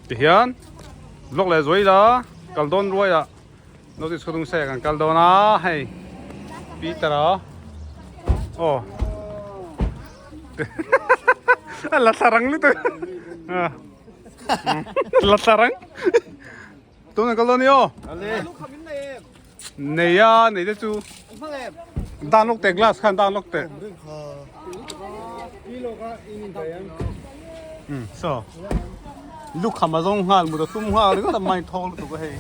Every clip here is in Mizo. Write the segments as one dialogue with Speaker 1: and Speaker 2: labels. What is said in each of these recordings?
Speaker 1: Tihian vlog leh zuai ila kal dawn ruai ah North East khawdung se kan kal dawn a hei Peter a aw a la thla rang lutuk la thla rang tuna kal dawn ni aw nei a nei te chu dan lawk teh glass khan dan lawk teh so lukham a zawng nghal mut a tum nghal ringawt a mind thawk lutuk a hei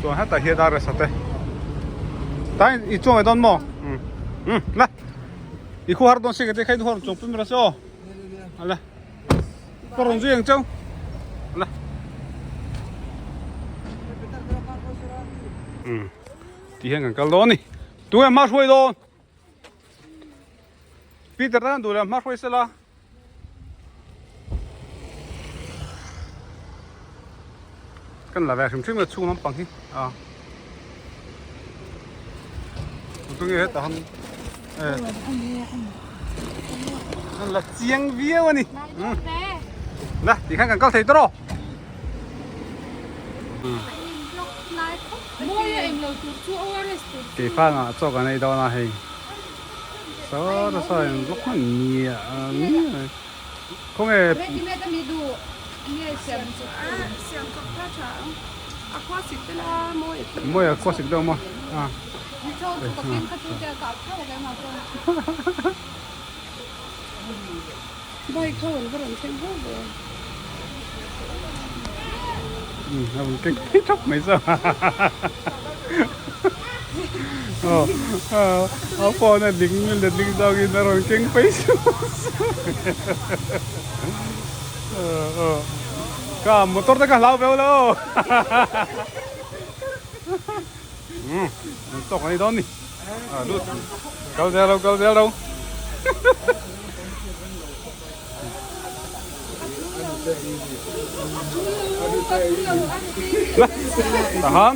Speaker 1: chuan hetah hian a resa te tain i chuang ve dawn maw um la i khuhar dawn si ka ti kha i huar chuang pui mai rawh se aw ala. Ka rawn zui ang cheu. La. Um. Ti hian kan kal dawn ni. Tu nge hma hruai dawn? Peter tan duh leh hma hruai sela. Kan la ve hrim hrim a chhung lampang hi. A. Tu nge hetah han eh la chiang viau a ni. La ti khan kan kal thei tawh. Keifang ah chaw kan ei dawn a hei. Saw ta saw in block hman nia nia. Khawnge Mawi a khua sik deuh maw a. A rawn keng phei thap mai chu aw a phone a ding letling zawngin a rawn keng phei chu ka motor te ka hlau veu lo an chawk a ni dawn ni a lut kal zel lo kal zel lo. Tahan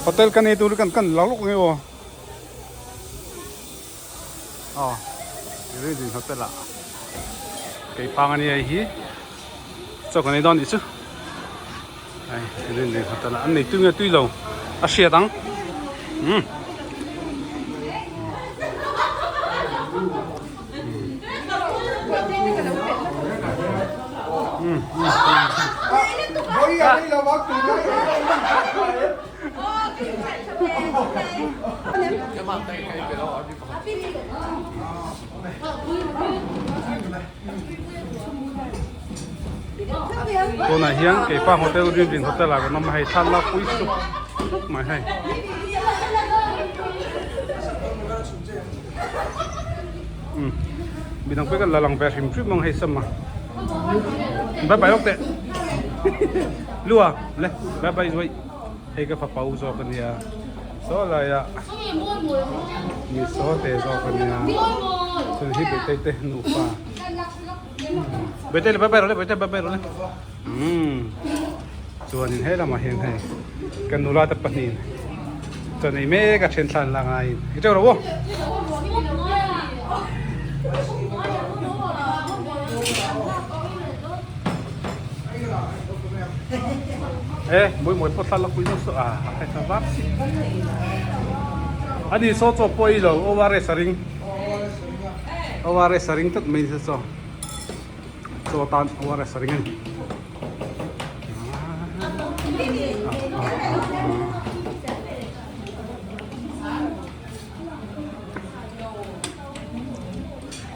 Speaker 1: hotel kan ei tur kan kan lo lawk nge aw aw Ridin hotel ah keipang a ni hei hi chaw kan ei dawn tih chu hei Ridin hotel ah an nei tui nge tui lo a hriat ang umm. Tunah hian Keipang Hotel Rinrin Hotel ah kan awm a hei thlalak pui sup sup mai hei. Midang pawh kan la lang ve hrim hrim ang hei sam a. Bye bye lawk teh. Lua le bye bye zuai. Hei ka fapa u zawk ania. Saw laiah mi saw te zawk ania. Chuan hi Betei te nupa. Betei le bye bye rawh le Betei bye bye rawh le. Umm chuanin he lamah hian hei kan nula te pahnihin chaw nei mek a then thla an la ngaiin i teuh rawh u. E mawi mawi pawh thla la pui deuh saw a hei thla vak si ani saw chaw pawh ei lo ORS a ring ORS a ring tlat mai ni saw. Chaw tan ORS a ring a ni.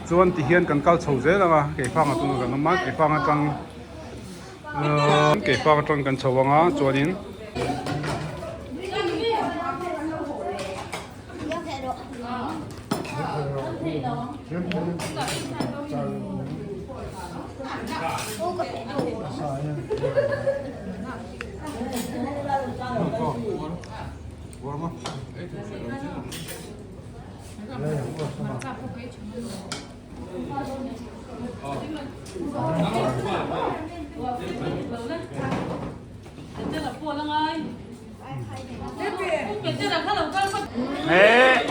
Speaker 1: Chuan ti hian kan kal chho zel ang a, keifang atanga kan awm a, keifang atang keifang atang kan chho ang a chuanin. Ê,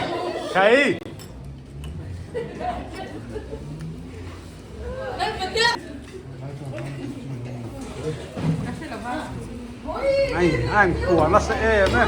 Speaker 1: thầy. Ai a inkuah nasa em e.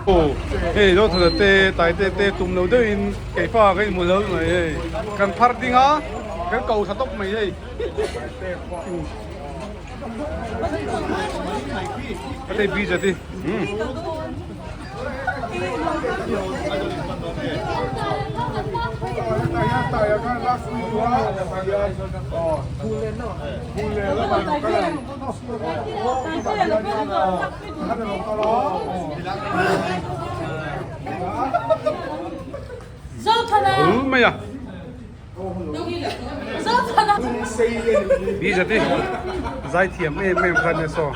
Speaker 1: Aw hei lo thla te tai te te tum lo deuh in keifa ka inhmu lo mai hei kan phar ding a kan ko tha tawp mai hei a te bi zati umm. Ul mai a. Bi zati zai thiam em em kha nia saw.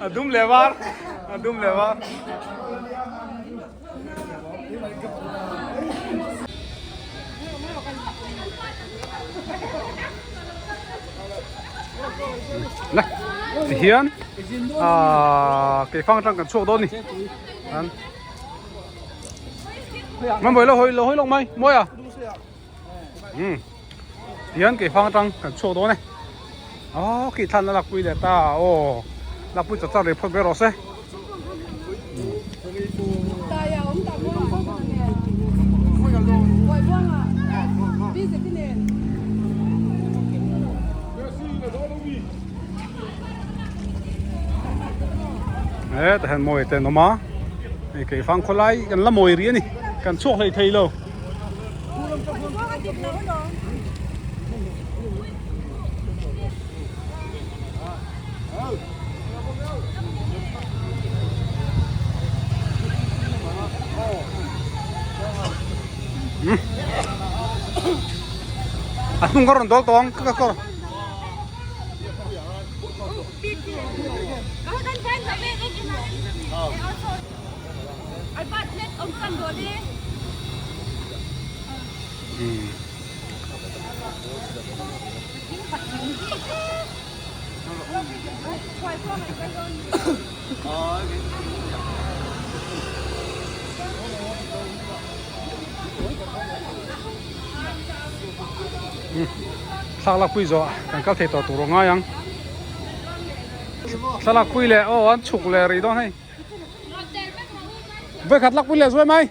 Speaker 1: A dum leh var a dum leh var. La tihian ah keifang atang kan chhuak dawn ni an Mambawi lo hawi lo hawi lawk mai mawi a um tihian keifang atang kan chhuak dawn e aw khi thlan a lakpui leh ta aw lakpui chak chak rih phawt ber rawh se. He tah hian mawi te an awm a hei keifang khawlai kan la mawi rih a ni kan chhuak hlei thei lo. A hnung ka rawn dawl tawh ang ka kawr. Thlalak pui zawh kan kal thei tawh tur a ngai ang thlalak pui leh aw an chhuk leh rih dawn hei vawikhat lak pui leh zuai mai.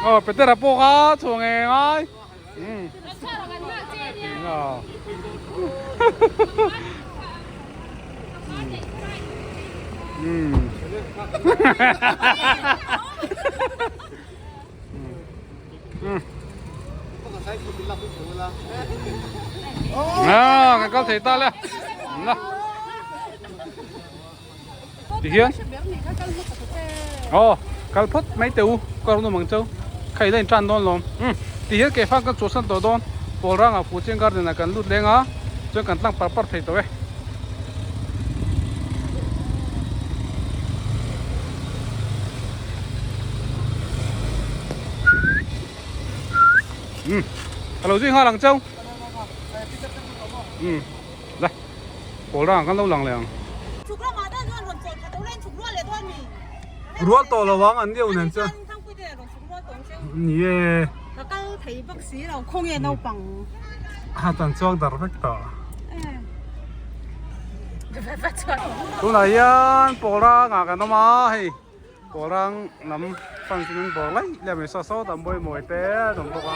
Speaker 1: Aw Petera pawh kha chhuah ngei ngai. À, kan kal thei ta le. Na. Tihian Aw kal phawt mai teh u ka rawn awm ang chau kha ila in tan dawn lawm umm tihian kei fang kan chhuahsan tawh dawn pawl rangah Fucheng garden ah kan lut leng a chuan kan tlang par par thei tawh e. Umm ka lo zui nghal ang chau umm. La, pawl rang kan lo lang leh ang.
Speaker 2: Chhuk lamah dan chuan rawn chawi khat lo la in chhuk rual leh dawn mi?
Speaker 1: Rual tawh lo ang an deuh nen chuan. Ni e.
Speaker 2: Ka kal thei bawk si lo, khawnge naupang.
Speaker 1: A tan chuang dar vek tawh. Tunah hian pawl rangah kan awm a hei. Pawlrang lam fans in an bawr laih laih mai saw saw ta mawi mawi te an awm bawk a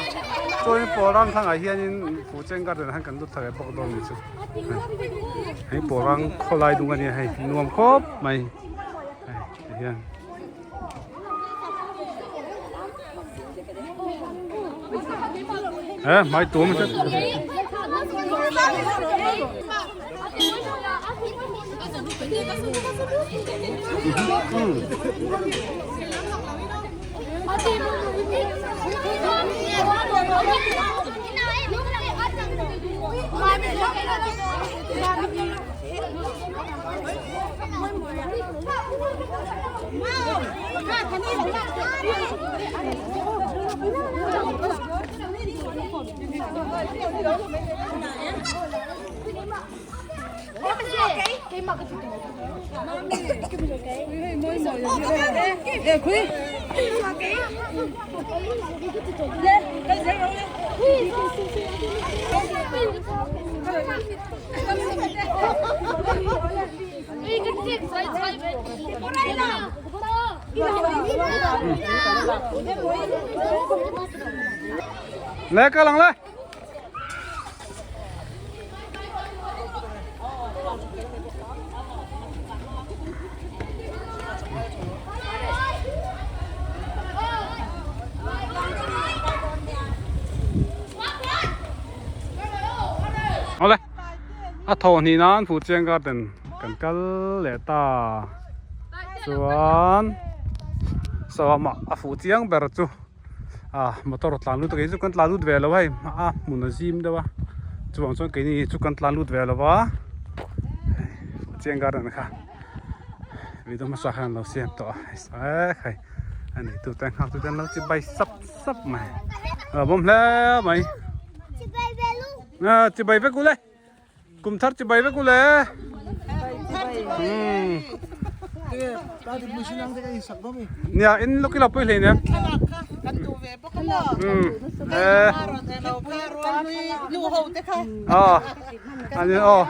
Speaker 1: chuanin Pawlrang thlangah hianin Fuhcheng garden ah hian kan lut thla ve bawk dawn a ni chu hei Pawlrang khawlai dung a nia hei nuam khawp mai hei tihian. He hmai tum Le kal ang le. Awle a thaw hnih nan Fuhchiang garden kan kal leh ta chuan sawmah a fuh chiang ber chu. ah motor a tlan lut a kei chu kan tlan lut ve lo hei a hmun a zim deuh a chuvang chuan keini chu kan tlan lut ve lo va chiang garden kha video hmasa khan an lo siam tawh a hei a neitu te nghak tu te an lo chi bai sap sap mai a bawm hle mai chi bai vek ule. Kum thar chibai vek u le. Nia in lawk ila pui hlei nem. Ah ani aw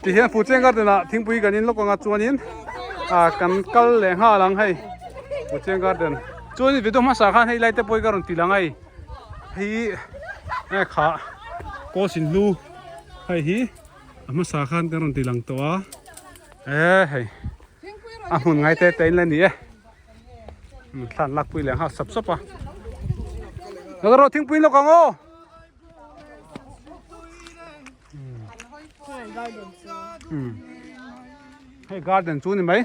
Speaker 1: ti hian Fucheng garden ah thingpui kan in lawk anga chuanin ah kan kal leh nghal ang hei Fucheng garden chuanin video hmasa khan hei lai te pawh hi ka rawn ti lang a hei hei kha kawl sin hlu. Hei hi a hmasa khan kan rawn ti lang tawh a e hei a hmun ngai te te in la ni e thlan lak pui leh nghal sap sap a ka rawh thingpui lawk ang aw hei garden chu ni mai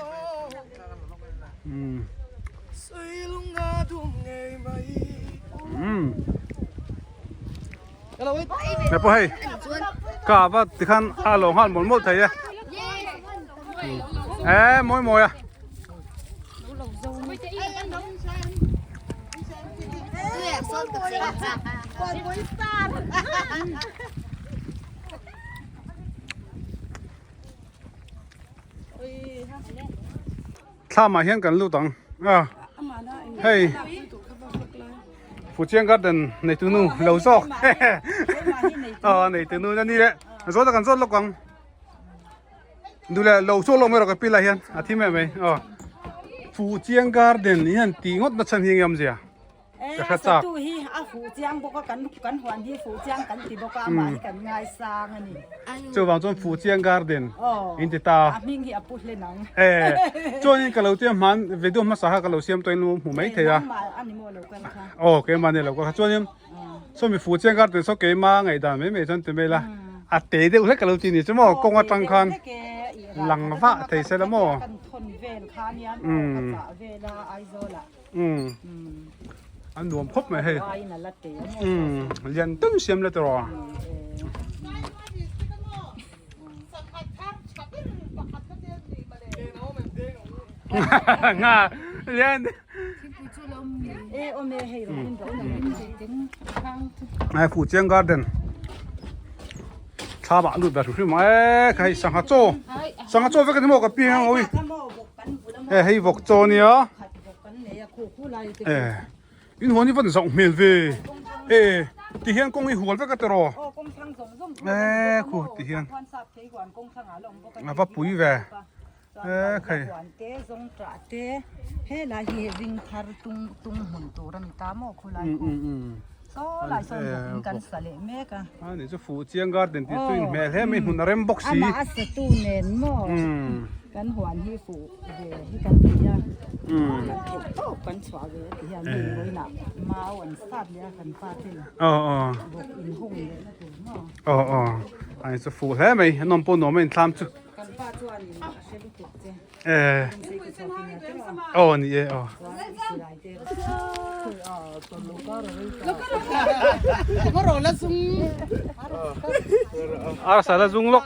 Speaker 1: Nè pawh hei ka va tikhan a lo nghal mawlh mawlh thei e e mawi mawi a Thlamah hian kan lut ang a hei Fuchiang garden neitu nu lo zawk aw neitu nu a ni le zawt a kan zawt lawk ang duh leh lo zawk lawk mai rawh ka pi lai hian a thi mai mai aw Fuchiang garden hian tih ngawt na chhan hi eng nge awmzia.
Speaker 2: Ka hre chak. Tu hi a fuh chiang bawk a kan kan huan hi fuh chiang kan ti bawk a amah hi kan ngai sang a ni.
Speaker 1: Chuvang chuan fuh chiang garden in ti ta.
Speaker 2: A hming hi a pu hlen ang.
Speaker 1: Eh chuanin ka lo tia hman video hmasa kha ka lo siam tawhin lu hmu mai thei a.
Speaker 2: Keimah a ni maw lo kal kha.
Speaker 1: Aw keimah ni lo kal kha chuanin sawmi fuh chiang garden saw keimah ngaihdan mai mai chuan ti mai la a te deuh hlek ka lo ti ni chu maw kawng atang khan lang vah thei se la maw.
Speaker 2: Kan thawn vel kha nia maw ka chah vel a Aizawl ah.
Speaker 1: Umm a nuam khawp mai hei umm lian deuh siam la tawh nga lian ai fu chiang garden thla bah lut ber hrim hrim e khai sangha chaw sangha chaw vek ani maw ka pi ang oi e hei vawk chaw ania e in huan hi van zauh hmel ve e ti hian kawng hi hual vek a tiraw e khu ti hian a va pui ve. E khai.
Speaker 2: Chuan te zawng tah te helai hi ring thar tung tung hmun tur a ni ta maw khulai khu. Saw lai sawn bawk in kan sa leh mek a.
Speaker 1: A ni chu fuh chiang garden tih chu inhmel hle mai hmun a rem bawk si.
Speaker 2: Amah a satu nen maw kan huan hi fuh ve hi kan ti a. Kan theih tawp kan chhuah ve a ti hian hei vawiinah mau an sat leh a kan pa ten bawk inhung leh na tur maw.
Speaker 1: Aw aw a ni chu fuh hle mai a nawm pawh nuam a inthlam chu.
Speaker 2: Kan pa chuanin a hre lutuk che.
Speaker 1: Eh. Aw ni e aw. Arsa la zung lawk.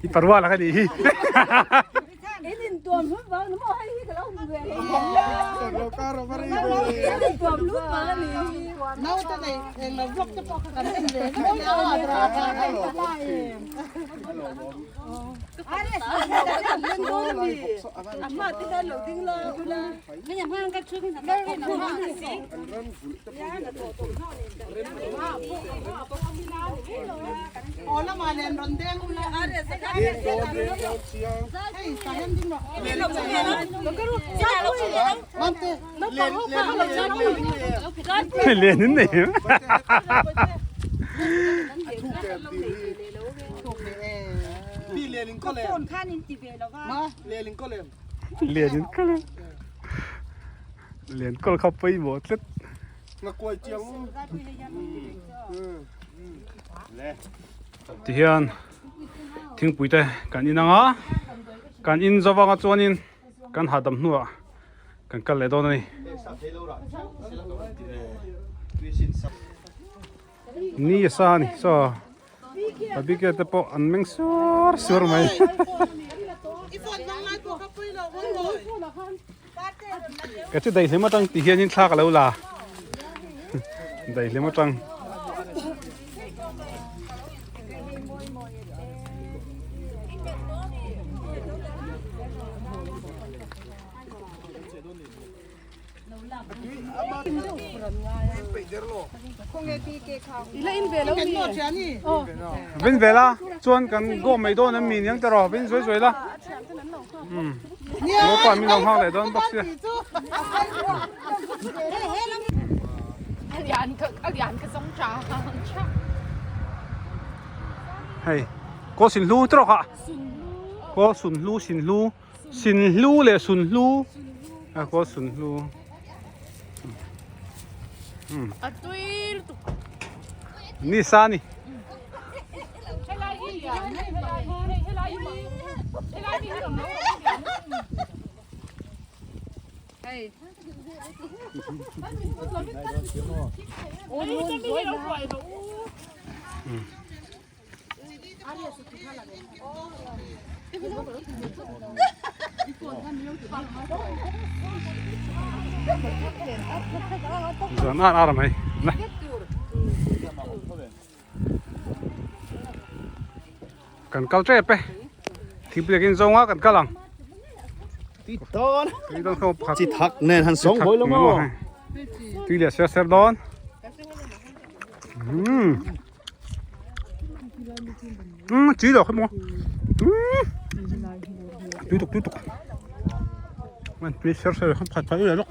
Speaker 1: I parwa la ka ni hi. Lian in nei Lian in kal Lian kawl kha pawimawh tlat. Tihian thingpui te kan in ang a kan in zo vanga chuanin kan hahdam hnuah kan kal leh dawn a ni. Ni a sa a ni saw pabike te pawh an meng sur sur mai. Ka chu daihlim atang ti hianin thla ka lo la daihlim atang Vin ve la chuan kan go mai dawn em mi niang tiraw vin zuai zuai la umm Ngopa min lo nghak leh dawn bawk sia. Hei kaw sin hlu trawk ah kaw sun hlu sin hlu sin hlu leh sun hlu a kaw sun hlu ni sa ni. Zan ar ar mai Kan kal tep e thingpui takin zawnga kan kal ang.
Speaker 3: Tui dawn.
Speaker 1: Tui dawn khaw pakhat.
Speaker 3: Chi thak nen han sawng bawi lo maw.
Speaker 1: Tui leh ser ser dawn. Umm. Umm chi lo khaw maw. Umm. Tui tuk tui tuk. Man tui ser ser khan phat phat leh lawk.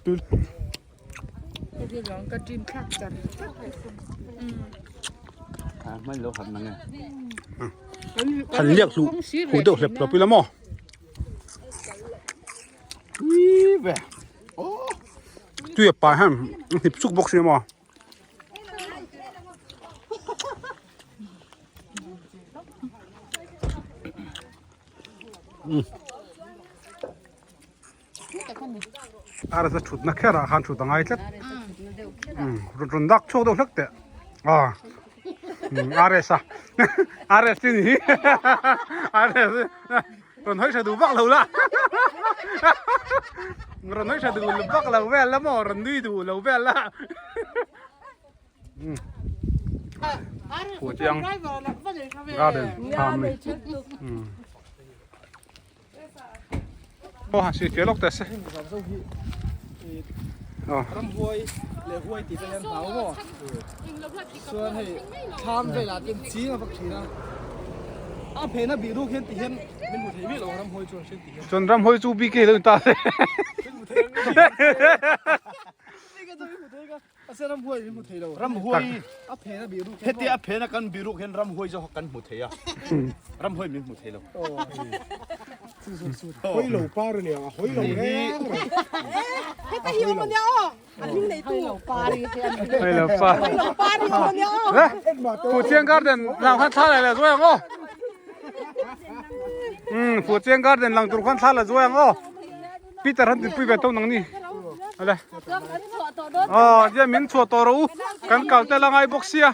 Speaker 1: Tui tuk. Han liak hluh huh deuh hlep hlawp ila maw tui a pai hian a hnip suk bawk si maw. Arsa thutna kherah khan thut a ngai tlat rawn dak chhuak deuh hlek teh a RS a RS chu ni hi RS rawn hawi tha duh vak lo la rawn hawi tha duh vak lo vel la maw rawn nui duh lo vel la Phuah chiang garden tha mai. Aw han sih fiah lawk teh se.
Speaker 4: Ramhuai leh huai tih te hian hlau maw? Chuan hei thlam velah te ching a vak thin a. A phena bih ruk hian ti hian min hmu thei miah lo ang ramhuai chuan hriat ti hian.
Speaker 1: Chuan ramhuai chu BK lo ni ta se.
Speaker 4: Min hmu thei ang BK chu min hmu thei ka. Ase ramhuai min hmu thei lo.
Speaker 3: Ramhuai
Speaker 4: a phena bih ruk hian.
Speaker 3: Hetia a phena kan bih ruk hian ramhuai zawk kan hmu thei a. Ramhuai min hmu thei lo.
Speaker 5: Hawi lo par a nia, a hawi lo reng reng.
Speaker 6: Heta hi awm ania aw, a hming nei tu.
Speaker 1: Hawi lo par.
Speaker 6: Hawi lo par hi awm ania aw.
Speaker 1: Le, Fuchiang Garden lang khan thla leh leh zuai ang aw. Umm, Fuchiang Garden lang tur khan thla la zuai ang aw. Peter han tinpui ve tawh nang ni. Ale. Aw, tia min chhuah tawh rawh u. Kan kal tel a ngai bawk sia.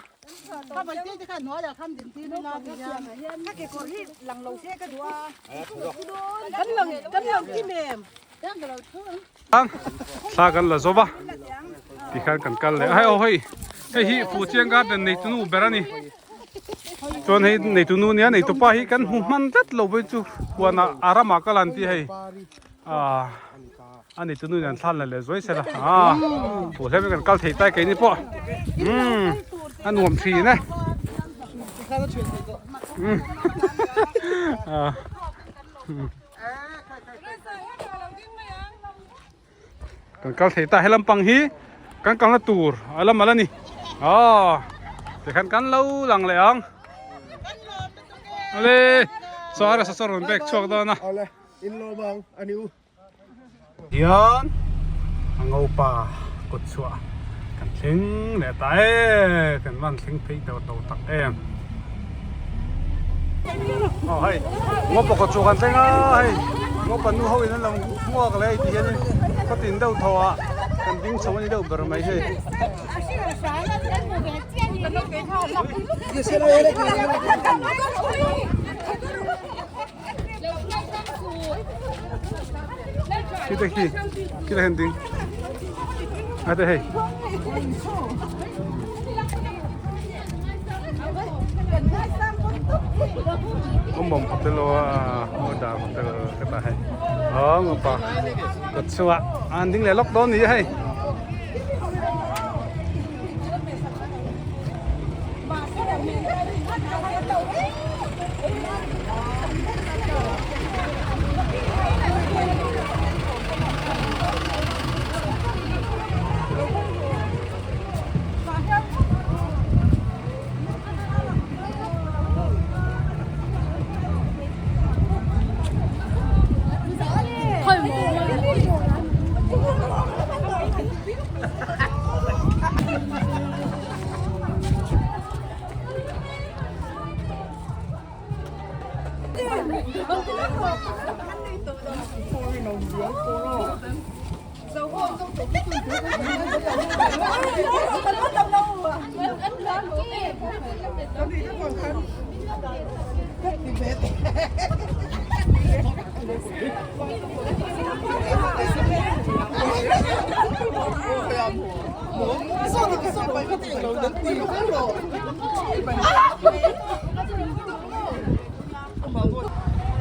Speaker 1: Thla kan la zo va tikhan kan kal leh a hei aw hei hei hi Fuchiang garden neitu nu ber a ni chuan hei neitu nu nia neitu pa hi kan hmu hman tlat lo vawi chu huanah a ramah ka lan tih hei ah a neitu nu in an thlan la leh zuai sela ah fuh hle mai kan kal thei tai keini pawh umm a nuam thin e umm ah. Kan kal thei ta he lampang hi kan kalna tur a lam ala ni aw tikhan kan lo lang leh ang ale chuan a saw rawn bek chhuak dawn a
Speaker 5: ale in lo bang ani u
Speaker 1: hian a ngopa kawt chhuah kan thleng leh ta e kan van thleng phei teuh teuh tak em aw hei ngopa kawt chhuah kan thleng a hei ngopa nu ho in an lo hmuak leh hei ti hian in khaw tin deuh thaw ah kan ding chho a ni deuh ber mai hei. Khi te khi khi te hian ding a te hei awm hotel aw order hotel ka ta hei aw ngopa kawt chungah an ding leh lawk dawn ni a hei.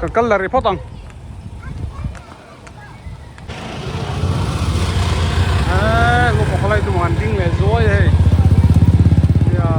Speaker 1: Kan kal la rih phawt ang. Eee ngawh pawh khalai tum ang an ding leh zuai a hei. Nia.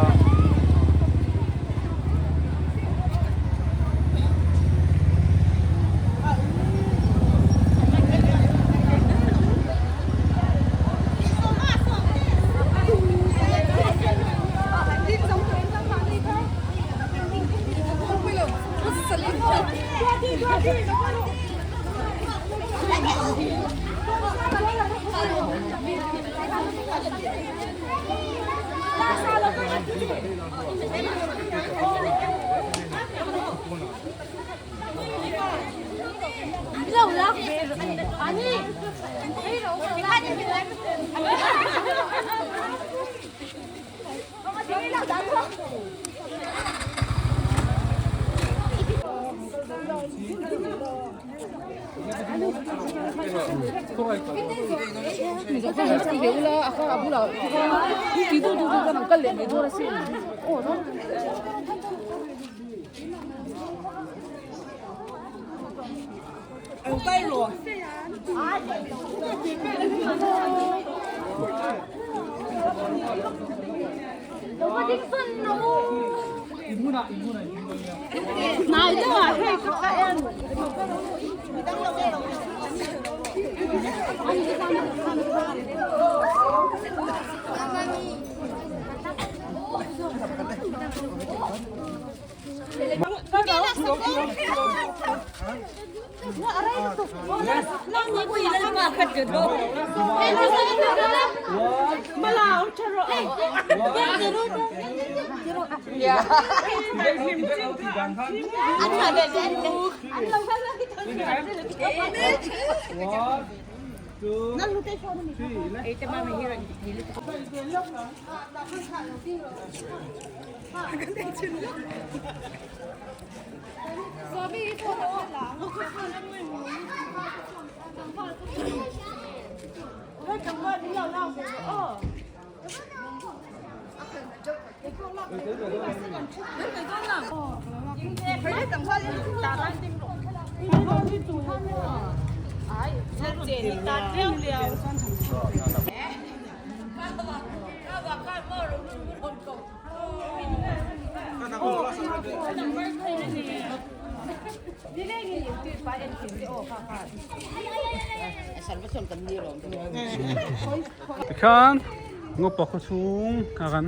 Speaker 1: Tikhan ngopa khaw chhung a kan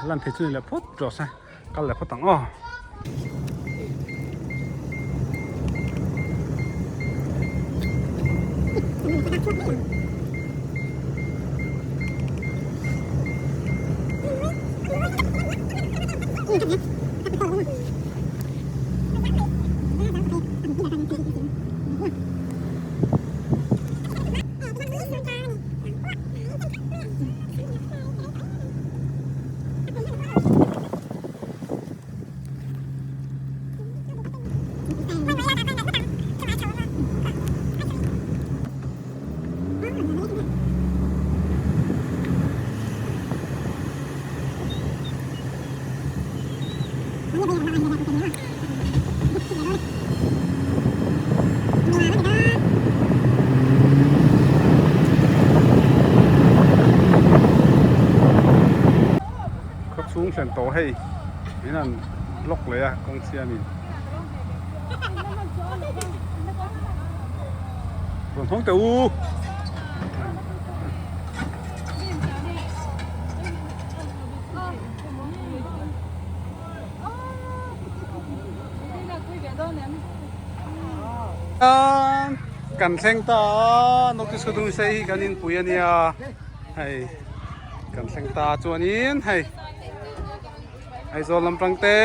Speaker 1: lan thei chu ni leh phawt rawh se kal leh phawt ang aw. Khaw chhung hran tawh hei min han block leh a kawng siamin rawn hawng teh u. Kan thleng ta a notice kha dung sei hi kan inpui a nia hei kan thleng ta chuanin hei Aizawl lampang te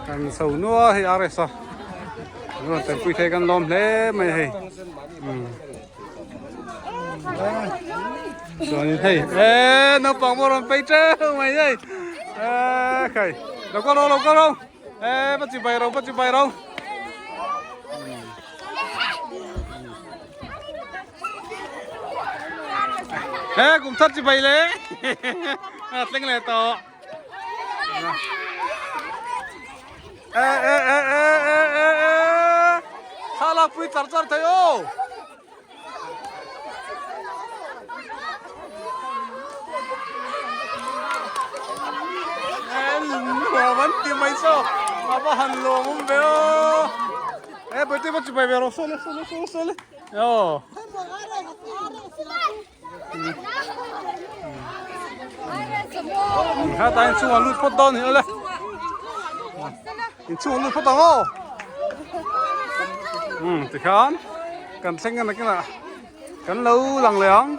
Speaker 1: kan chho nual hei RS a an rawn tanpui thei kan lawm hle mai hei. Chuanin hei eee naupang pawh rawn phei teuh mai hei eee khai lo kal rawh lo kal rawh eee va chi bai ro va chi bai ro eee kum thar chi bai le a thleng leh tawh e e e e e e e thlalak pui char char thei aw. Nuam an ti mai saw a va han lawm awm ve aw e bawihte va chibai ve rawh saw le saw le saw le saw le aw kha inchhungah lut phawt dawn hi awle inchhungah lut phawt ang aw um tikhan kan thleng a nakinah kan lo lang leh ang.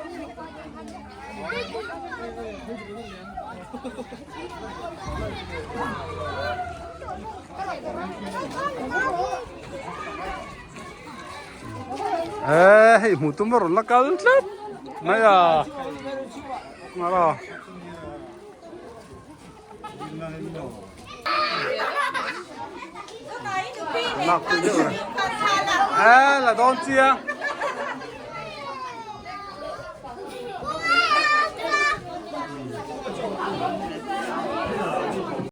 Speaker 1: Ê hei hmuh tum a rawn la kal tlat mai a ngara lak pui deuh ê la dawn chiang.